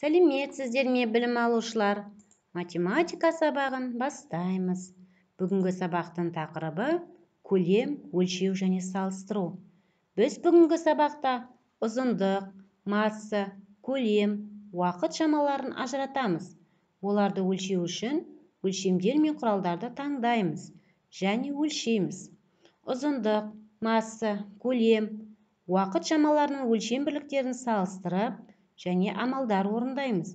Сәлеметсіздер ме, білім алушылар? Математика сабағын бастаймыз. Бүгінгі сабақтың тақырыбы көлем, өлшеу және салыстыру. Біз бүгінгі сабақта ұзындық, масса, көлем, уақыт шамаларын ажыратамыз. Оларды өлшеу үшін өлшемдер мен құралдарды таңдаймыз және өлшейміз. Ұзындық, масса, көлем, уақыт шамаларының өлшем бірліктерін салыстырып және амалдар орындаймыз.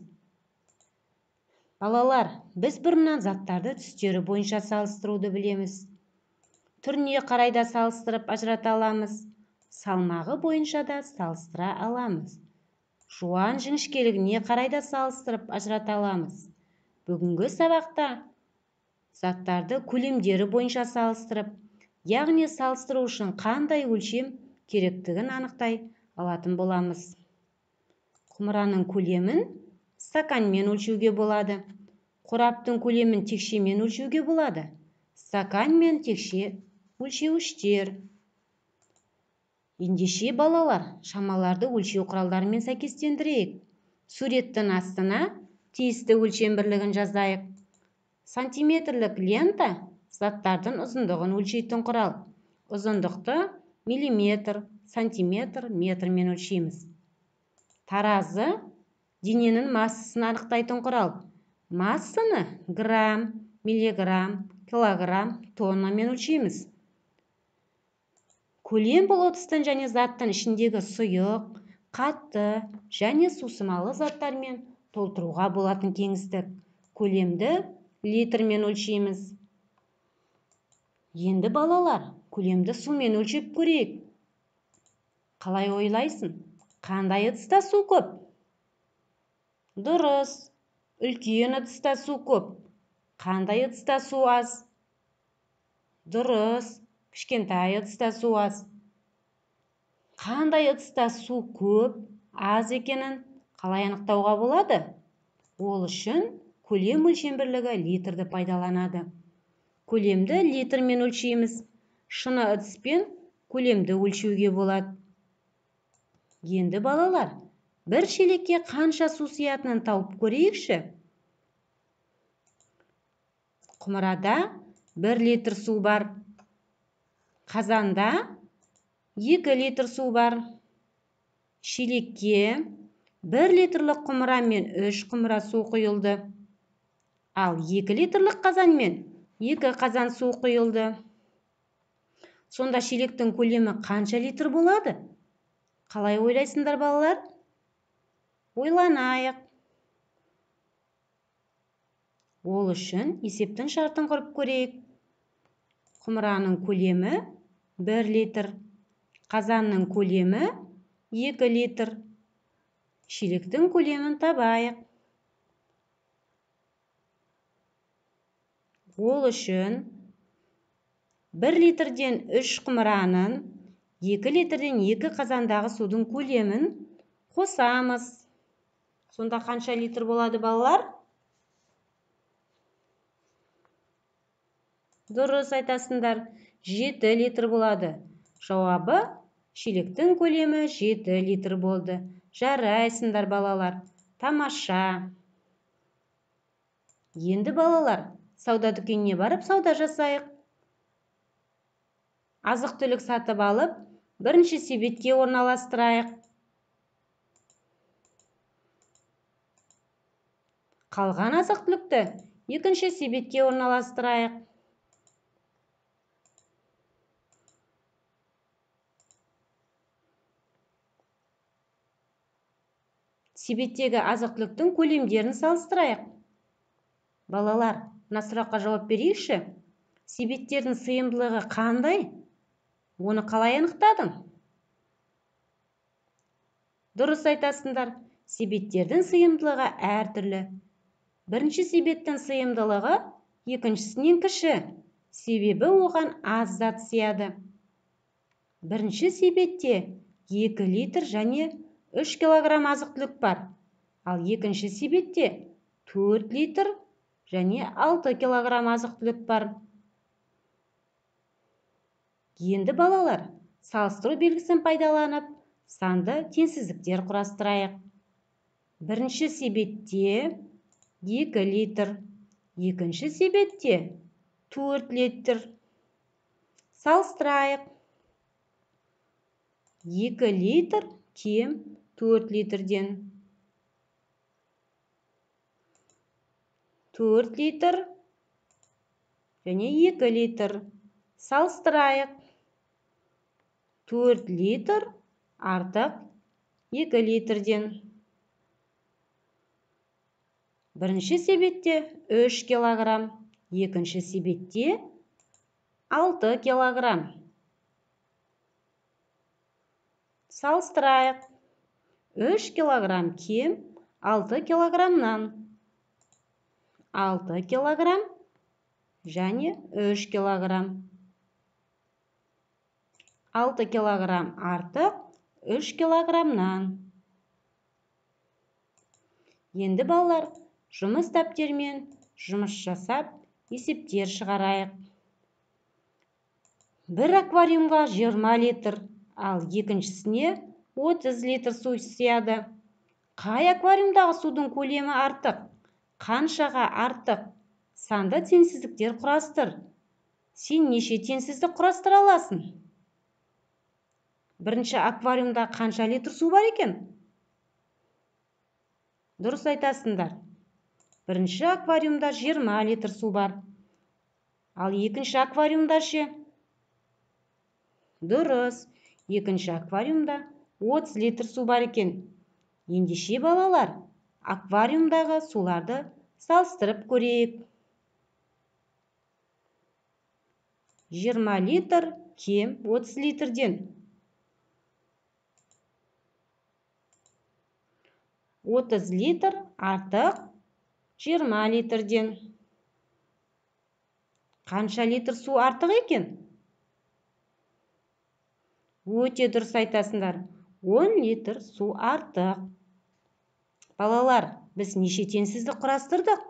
Балалар, біз бұрыннан заттарды түстері бойынша салыстыруды білеміз. Түріне қарай да салыстырып ажырата аламыз. Салмағы бойынша да салыстыра аламыз. Жуан жіңішкелігіне қарай да салыстырып ажырата аламыз. Бүгінгі сабақта заттарды көлемдері бойынша салыстырып, яғни салыстыру үшін қандай өлшем керектігін анықтай алатын боламыз. Құмыраның көлемін стаканмен өлшеуге болады. Қораптың көлемін текшемен өлшеуге болады. Стакан мен текше өлшеуіштер. Ендеше, балалар, шамаларды өлшеу құралдарымен сәйкестендірейік. Суреттің астына тиісті өлшем бірлігін жазайық. Сантиметрлік лента заттардың ұзындығын өлшейтін құрал. Ұзындықты миллиметр, сантиметр, метрмен өлшейміз. Таразы дененің массасын анықтайтын құрал. Массаны грамм, миллиграмм, килограмм, тоннамен өлшейміз. Көлем бұл ыдыстың және заттың ішіндегі сұйық, қатты және сусымалы заттармен толтыруға болатын кеңістік. Көлемді литрмен өлшейміз. Енді, балалар, көлемді сумен өлшеп көрейік. Қалай ойлайсың? Қандай ыдыста су көп? Дұрыс, үлкен ыдыста су көп. Қандай ыдыста су аз? Дұрыс, кішкентай ыдыста су аз. Қандай ыдыста су көп, аз екенін қалай анықтауға болады? Ол үшін көлем өлшем бірлігі литрді пайдаланады. Көлемді литрмен өлшейміз. Шыны ыдыспен көлемді өлшеуге болады. Енді, балалар, бір шелекке қанша су сиятынын тауып көрейікші. Құмырада 1 литр су бар. Қазанда 2 литр су бар. Шелекке 1 литрлік құмыра мен 3 құмыра су құйылды. Ал 2 литрлік қазанмен 2 қазан су құйылды. Сонда шелектің көлемі қанша литр болады? Қалай ойлайсыңдар, балалар? Ойланайық. Ол үшін есептің шартын құрып көрейік. Құмыраның көлемі 1 литр, қазанның көлемі 2 литр. Шелектің көлемін табайық. Ол үшін 1 литрден 3 құмыраның, 2 литрден 2 қазандағы судың көлемін қосамыз. Сонда қанша литр болады, балалар? Дұрыс айтасыңдар, 7 литр болады. Жауабы шелектің көлемі 7 литр болды. Жарайсыңдар, балалар. Тамаша. Енді, балалар, сауда дүкеніне барып сауда жасайық. Азық-түлік сатып алып, бірінші себетке орналастырайық. Қалған азық-түлікті екінші себетке орналастырайық. Себеттегі азық-түліктің көлемдерін салыстырайық. Балалар, мына сұраққа жауап берейікші. Себеттердің сыйымдылығы қандай? Оны қалай анықтадың? Дұрыс айтасыңдар, себеттердің сыйымдылығы әртүрлі. Бірінші себеттің сыйымдылығы екіншісінен кіші, себебі оған аз зат сияды. Бірінші себетте 2 литр және 3 килограмм азық-түлік бар, ал екінші себетте 4 литр және 6 килограмм азық-түлік бар. Енді, балалар, салыстыру белгісін пайдаланып, санды теңсіздіктер құрастырайық. Бірінші себетте 2 литр, екінші себетте 4 литр. Салыстырайық. 2 литр кем 4 литрден. 4 литр және 2 литр. Салыстырайық. 4 литр артық 2 литрден. Бірінші себетте 3 килограмм, екінші себетте 6 килограмм. Салыстырайық. 3 килограмм кем 6 килограммнан. 6 килограмм және 3 килограмм. 6 килограмм артық 3 килограммнан. Енді балалар, жұмыс дәптермен жұмыс жасап, есептер шығарайық. Бір аквариумға 20 литр, ал екіншісіне 30 литр су сияды. Қай аквариумдағы судың көлемі артық? Қаншаға артық? Санды теңсіздіктер құрастыр. Сен неше теңсіздік құрастыра аласың? Бірінші аквариумда қанша литр су бар екен? Дұрыс айтасыңдар. Бірінші аквариумда 20 литр су бар. Ал екінші аквариумда ше? Дұрыс, екінші аквариумда 30 литр су бар екен. Ендеше балалар, аквариумдағы суларды салыстырып көрейік. 20 литр кем 30 литрден. 30 литр артық 20 литрден. Қанша литр су артық екен? Өте дұрыс айтасыңдар. 10 литр су артық. Балалар, біз неше теңсіздік құрастырдық?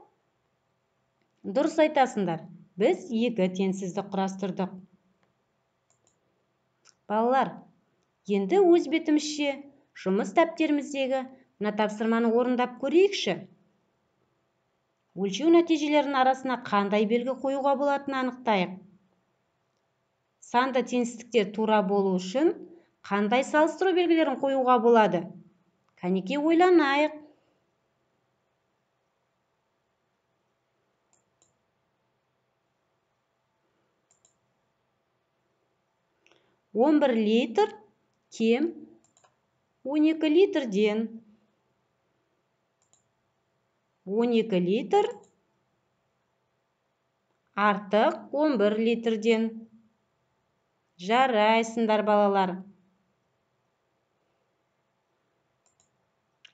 Дұрыс айтасыңдар. Біз 2 теңсіздік құрастырдық. Балалар, енді өз бетімізше жұмыс дәптеріміздегі мына тапсырманы орындап көрейікші. Өлшеу нәтижелерінің арасына қандай белгі қоюға болатынын анықтайық. Санды теңсіздіктер тура болу үшін қандай салыстыру белгілерін қоюға болады? Кәнеке ойланайық. 11 литр кем 12 литрден. 12 литр артық 11 литрден. Жарайсыңдар, балалар.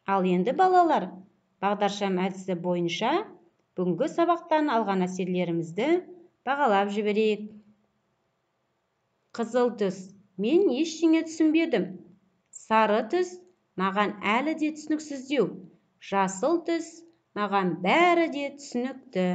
Ал енді балалар, бағдаршам әдісі бойынша бүгінгі сабақтан алған әсерлерімізді бағалап жіберейік. Қызыл түс, мен ештеңе түсінбедім. Сары түс, маған әлі де түсініксіздеу. Жасыл түс, маған бәрі де түсінікті.